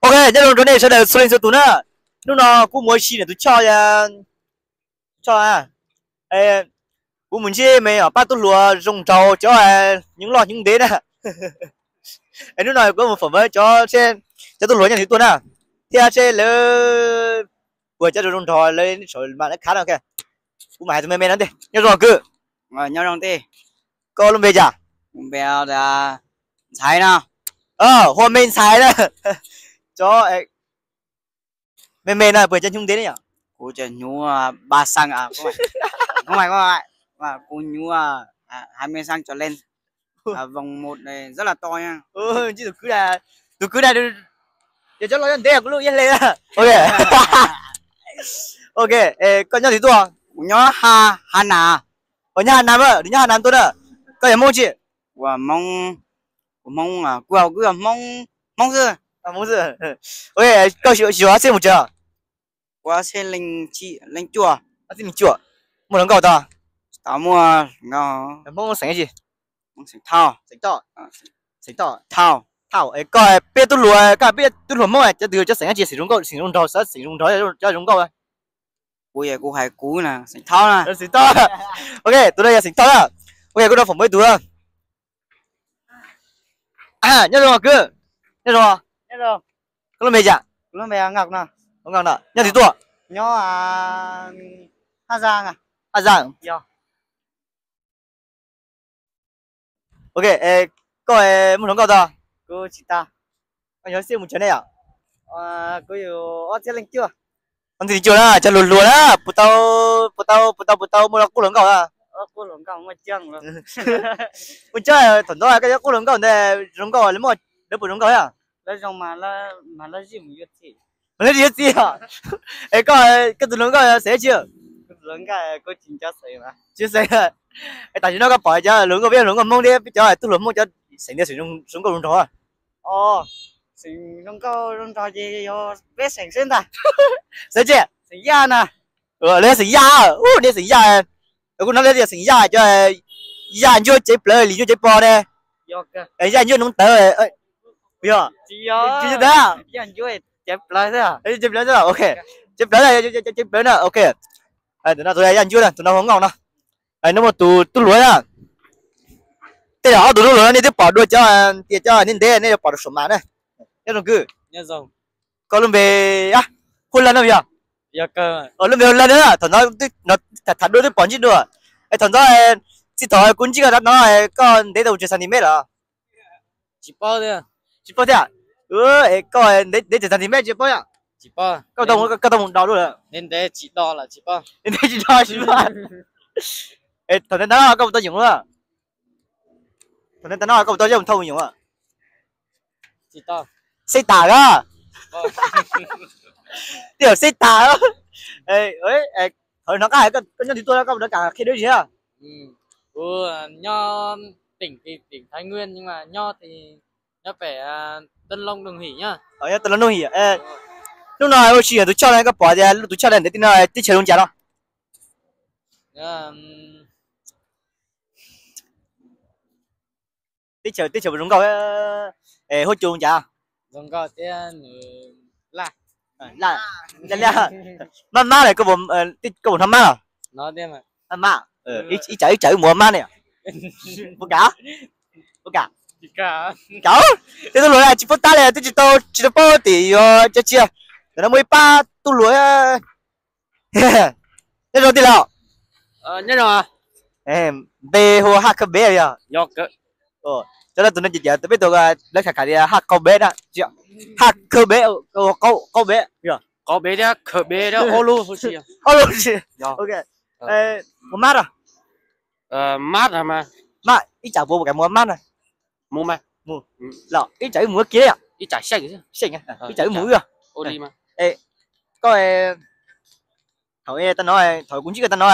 Ok, nyob zoo rau nej sawv daws txhua leej txhua tus na. Hnub no kuv mus ua si ntawm tus choj, choj, kuv mus ntsib me pab tub hluas zoo nraug cov hnyuv loj hnyuv ntev na. Hnub no kuv mus phỏng vấn cov, seb cov tub hluas nyob twg tuaj na, thiab seb lawv puas cov zoo nraug lawv sawv mam lawv khav no. Kuv mam hais tus me me no ntej. Nyob zoo kwv. Nyob zoo tij. Koj lub npe cas? Npe ntxhais no. Hua me ntxhais na. Cov me me no puas cov hnyuv ntev ne yom? Kuv cov hnyuv ba xees, kuv hnyuv hai mươi tháng trở lên, vòng một này rất là to nha. Tus kwv, tus kwv na, yog cov los nyob ntev kuv lub iab hle. Ok. Ok, koj nyob twg tuaj? Kuv nyob Hà Nam. Nyob Hà Nam, nws nyob Hà Nam tuaj na. Koj yog Hmoob tsi? Kuv Hmoob, kuv Hmoob, kuv yog Hmoob, Hmoob xwb. Koj xyuas ob txhiab mus tsev? Kuv ob txhiab leej cuaj. Ob txhiab leej cuaj. Muaj hluas nkauj tod? Tsis tau muaj hluas nkauj. Hmoob xeem tsi? Xeem Thoj. Xeem Thoj. Thoj. Thoj, koj peb tub hluas, koj peb tub hluas Hmoob cov twg cov xeem tsi, xeem zoo nkauj, xeem zoo nraug, xeem zoo nraug, cov zoo nkauj? Kuv, kuv hais kuv na, xeem Thoj na. Xeem Thoj. Ok, tus no yog xeem Thoj na. Ok, kuv rau phỏng vấn ib tug. Nyob zoo kwv. Nyob zoo. Koj lub npe cas? Nyob twg tuaj? Nyob Hà Giang. Ok, koj muaj hluas nkauj tod? Tsis tau. Koj yog ob txhiab mus tsev ne yom? Ob txhiab leej cuaj na, cov hluas hluas na, puas tau, puas tau, puas tau, puas tau muaj qub hluas nkauj? Muaj tsob, thaum ntawd koj cov qub hluas nkauj ntawd zoo nkauj, lawv muaj, lawv puas zoo nkauj thiab? Mas lawv yuav txiv os. Es koj, koj tus hluas nkauj xeem tsi? Tsis xeem. Es tam sim no koj pom cov hluas nkauj peb hluas nkauj Hmoob thiab peb cov tub hluas Hmoob cov xeem tias xeem zoo nkauj zoo nraug? Xeem zoo nkauj zoo nraug ces yog peb xeem xwb ntag. Xeem tsi? Xeem Yaj na. Lawv yog xeem Yaj, nej xeem Yaj. Kuv hnov lawv tias xeem Yaj cov Yaj Ntsuab cev plawv, Lis Ntsuab cev pos ne. Yaj Ntsuab noob tawv. Yog. Tsis yog ntawd. Cev plawv, ok. Cev plawv, cev plawv na, ok. Tus no tus Yaj Ntsuab na, tus no hluas nkauj no. No muaj tus tub hluas na. Tej zaum ob tug tub hluas no nej twb pom dua cov tias cov ntev ntev, nej yuav pom rau saum mas na. Nyob zoo kwv. Koj lub npe Hua Laj no yog? Lub npe Hua Laj na, thaum ntawd tham dua twb pom ntsib dua. Es thaum ntawd, txij thaum kuv ntsib koj rau no, koj ntev tau tsawg centimeter los? Tsis paub thiab. Tsis paub thiab. Koj ntev tsawg centimeter tsis paub yom? Koj tau mus do dua lawm? Ntev tsis do tsis paub. Thaum ntawd koj puas tau yoom lawm? Thaum ntawd koj puas tau yoom thauj yoom? Xeb tas a. Tej zaum xeb tas. Thaum hnov qab hais koj nyob twg tuaj, koj puas tau kam qhia dua ib zaug? Kuv nyob tỉnh thì tỉnh Thái Nguyên nhưng mà nyob thì nyob pem Tân Long Đồng Hỷ nhá. Tân Long Đồng Hỷ. Hnub no ua si tus choj no koj pom tias tus choj ntev tim no teb chaws zoo cas no? Teb chaws, teb chaws zoo nkauj, huab cua zoo cas? Zoo nkauj thiab nws laj, laj, laj, mab mab lawm, koj puas hnov mab los? Mab mab, ib tsam ib tsam wb mus ua mab ne. Puas kam? Puas kam? Kam. Tej tub hluas tsis paub tab li, twb tsis tau, tsis tau paub tim yuav cov tsia. Tam no muaj ib pab tub hluas. Nyob zoo tij laug. Npe hu Haj Khawb Peb yog? Cov no tus no ces tus peb tus lawv khav khav tias Haj Khawb Peb na, Haj Khawb Peb, Khawb Peb, Khawb Peb thiab Khawb Peb ob lub, ob lub. Ok. Mus mab os. Mab, ib tsam puas kam mus mab na? Mus mas. Los ib tsam wb mus ua ke yom? Ib tsam, ib tsam wb mus wb. Koj, thaum, thaum kuv ntsib koj tag no,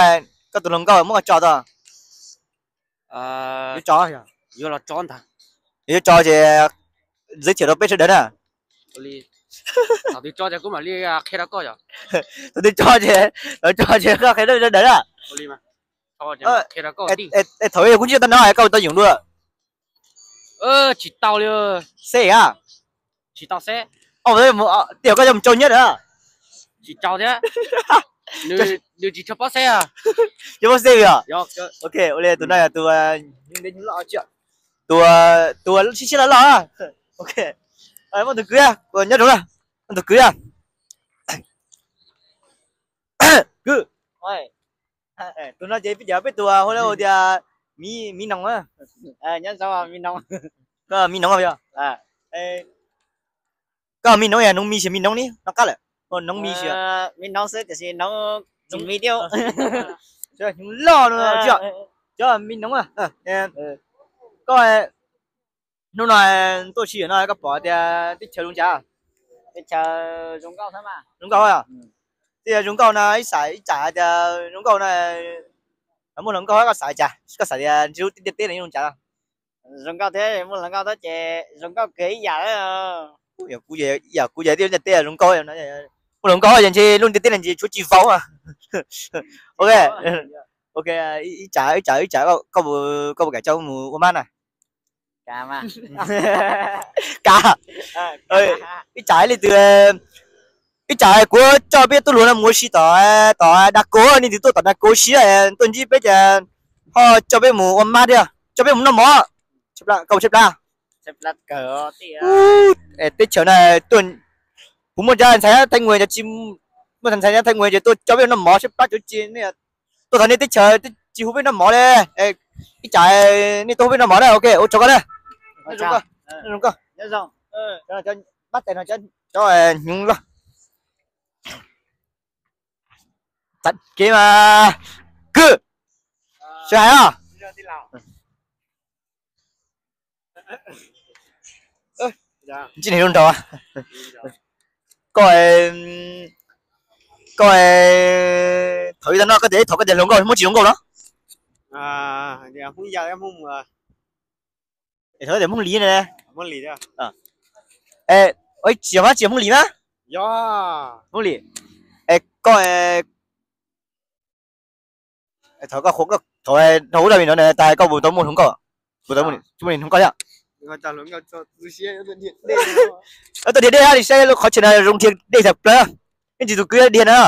koj tus hluas nkauj muab koj tso tau? Yuav tso, yuav los tso ntag. Yuav tso ces giới thiệu rau peb sawv daws na. Thaum twg tso ces kuv mam li qhia rau koj yom. Thaum twg tso ces, thaum tso ces koj qhia rau sawv daws na. Thaum kuv ntsib koj tag no koj puas tau yoom dua? Tsis tau li. Xeb a? Tsis tau xeb. Tej zaum koj coj mus tsau nyab lawm. Tsis tsau thiab. Nws tsis tshua pob xeb. Tsis pob xeb li os. Ok, ua li tus no yog tus ntev nyob loj, tus, tus siab siab loj loj. Ok, muaj tus kwv, nyob zoo na, muaj tus kwv. Kwv, tus no ces peb cov peb tus hu tias Miv Noos. Nyob zoo Miv Noos. Koj Miv Noos yog? Koj Miv Noos yog Noov Mis, Miv Noos ni noj qab lawm. Noov Mis, Miv Noos xwb tiam sis Noov Mis Dij. Hnyuv loj no, cov Miv Noos. Koj hnub no tuaj si no koj pom tias teb chaws zoo cas? Teb chaws zoo nkauj thiab mas. Zoo nkauj. Tej zoo nkauj no ib, ib tsam tias zoo nkauj no muaj hluas nkauj koj xav cas, koj xav tias ntsib lub ntiaj teb no zoo cas? Zoo nkauj thiab muaj hluas nkauj thiab ces zoo nkauj kawg ib yam. Kuv yog kuv yog tib lub ntiaj teb zoo nkauj, muaj hluas nkauj ces ntshe lub ntiaj teb no ntshe tshuav tsis vau. Ok, ok, ib tsam ib tsam ib tsam koj puas kam coj mus ua mab na? Kam, ib tsam li twg, ib tsam kuv coj peb tub hluas no mus ua si tom, tom Dav Kaus, nej twb tuaj tom Dav Kaus ua si, tuaj ntsib peb ces ho coj peb mus ua mab thiab, coj peb mus noj mov. Koj mus tshaib plab? Teb chaws no tuaj, kuv muaj cov ntxhais Thaib Nguas, cov tsis muaj ntxhais Thaib Nguas ces tuaj coj peb noj mov tshaib plab cov tsis, tuaj tom nej teb chaws tsis hu peb noj mov li. Ib tsam nej tuaj hu peb noj mov na. Ok, ua tsaug koj na. Zoo koj, pab tais no cov hnyuv loj. Kev mas kwv, sawv hais os. Ntsib neeg zoo nraug. Koj, koj thaum ub no koj tias ib thaum koj tias hluas nkauj muab tsis zoo nkauj no? Thaum koj tias Hmoob Lis ne. Tsis yog mas, tsis yog Hmoob Lis mas? Hmoob Lis. Es koj, thaum koj, thaum ub zaj vim no tas koj puas tau muaj hluas nkauj? Puas tau muaj hluas nkauj thiab? Tau dhia dej, saib lub qhov chaw no zoo dhia dej tag plaws. Ib ntsis tus kwv dhia na.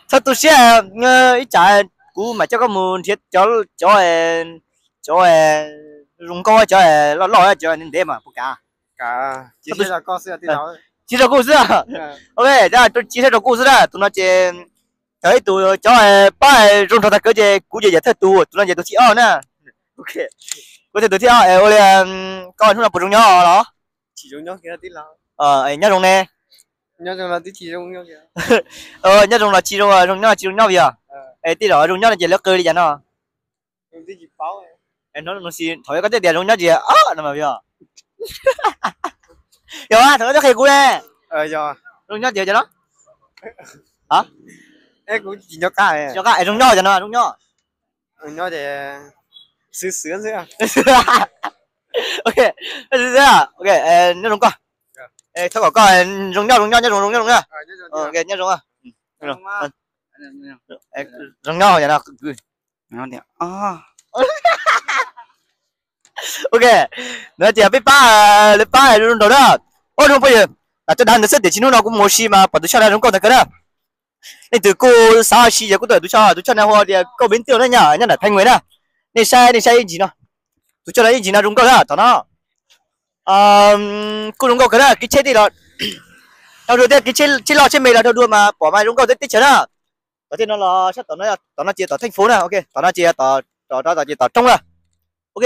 Txhob tu siab, ib tsam kuv mam coj koj mus nrhiav cov, cov, cov zoo nkauj, cov loj loj, cov ntev mas puas kam? Cia rau kuv xwb. Ok, cia rau kuv xwb na. Tus no ces thaum ib tus cov pab zoo nraug tag kawg ces kuv ces yam thawj tus, tus no ces tus thib ob na. Kuv thawj tus thib ob. Ua li koj hnub no puas zoo nyob los? Nyob zoo ne. Nyob zoo los tsis zoo, zoo nyob tsis zoo nyob vim yog tej zaum zoo nyob no ces lawv qw li cas no? Thaum koj teb tias zoo nyob ces no mas yog. Yog thaum koj teb qhia kuv ne. Zoo nyob ces cov no. Zoo nyob cov no, zoo nyob. Ok, nyob zoo koj. Thov kom koj zoo nyob, zoo nyob, nyob zoo, zoo nyob, zoo nyob. Nyob zoo. Zoo nyob cov no. Ok, no ces peb pab, lawv pab zoo nraug na. Ua zoo phooj ywg, lam coj dag ntawd xwb tiam sis hnub no kuv mus ua si mas pom tus choj no zoo nkauj tag kawg na. Leej twg kuj xav ua si ces kuj tuaj tus choj, tus choj no hu tias Kauj Peev Tiuj na, nyob nram Thaib Nguas na. Nej saib, nej saib ib ntsis no, tus choj no ib ntsis no zoo nkauj na tom no. Kuj zoo nkauj kawg na, kev tsheb tej los dhau dua thiab, kev tsheb loj tsheb me los dhau dua mas pom mas zoo nkauj teb chaws na. Tom tej no los sab tom no, tom no ces tom Theej Fuv na, ok, tom no ces tom, tom ces tom Roob na. Ok,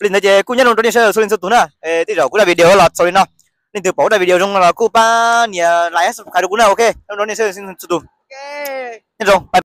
li ntawd ces kuj nyob zoo rau nej sawv daws txhua leej txhua tus na. Tej zaum kuv daim video los txaus li no, leej twg pom kuv dav video zoo no los kuj pab nias like subscribe rau kuv na, ok, nyob zoo rau nej sawv daws txhua tus. Nyob zoo.